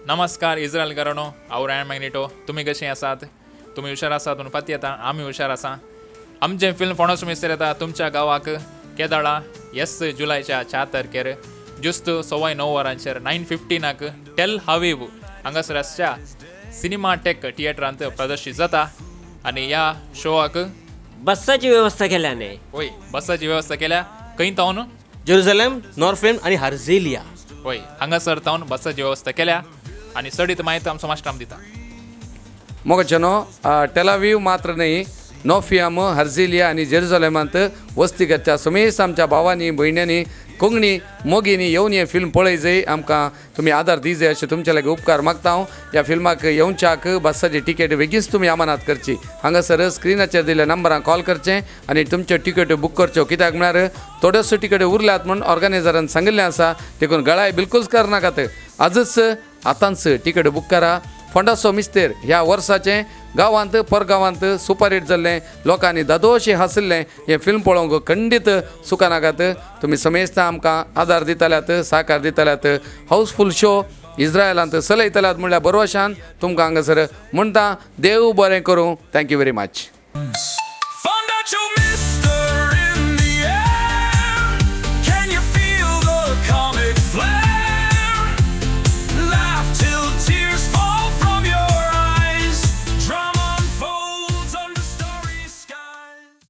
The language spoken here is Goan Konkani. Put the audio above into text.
नमस्कार इस्रायल घराणो. हांव रायन मॅग्नेटो. तुमी कशीं आसात? तुमी हुशार आसात म्हणून पाती येता. आमी हुशार आसा. आमचें फिल्म फोंडोस मिस्तर येता तुमच्या गांवाक केदाळा येस जुलयच्या 4 तारखेर जुस्त 9:15 वरांचेर 9:15 टेल हावीव हांगासर आसच्या सिनेमा टेक थिएटरांत प्रदर्शीत जाता आनी ह्या शोवाक बस्साची व्यवस्था केल्या न्ही. वय, बसाची वेवस्था केल्या. खंय तावन? जेरुसलेम, नॉर्फेम आनी हार्झेलिया. वय, हांगासर तावन बसाची वेवस्था केल्या आनी चडीत म्हायती आमचो मास्टर दिता. मोगचनो टेलावीव मात्र न्ही, नोफियाम, हर्जिलिया आनी जेरुजलेमांत वस्ती करच्या समेस्त आमच्या भावांनी, भयण्यांनी, कोंकणी मोगींनी येवन हें फिल्म पळय जाय, आमकां तुमी आदार दी जाय अशें तुमचे लागीं उपकार मागता हांव. ह्या फिल्माक येवच्याक बसाची टिकेट बेगीनच तुमी अमानात करची. हांगासर स्क्रिनाचेर दिल्ल्या नंबरान कॉल करचें आनी तुमच्यो टिकेट्यो बूक करच्यो, कित्याक म्हळ्यार थोड्योश्यो टिकेट्यो उरल्यात म्हूण ऑर्गनायजरान सांगिल्लें आसा. देखून गळाय बिलकूल करनाकात, आजच आतांच टिकेट बूक करा. फोंडाचो मिस्तेर ह्या वर्साचें गांवांत परगांवांत सुपरहीट जाल्लें, लोकांनी दादोशी हांशिल्लें हें फिल्म पळोवंक खंडीत चुकनाकात. तुमी समेस्तां आमकां आदार दितल्यात, साकार दितल्यात, हावसफूल शो इस्रायलांत चलयतल्यात म्हणल्यार बरोवशान तुमकां हांगासर म्हणटा, देव बरें करूं. Thank you very much. Found out your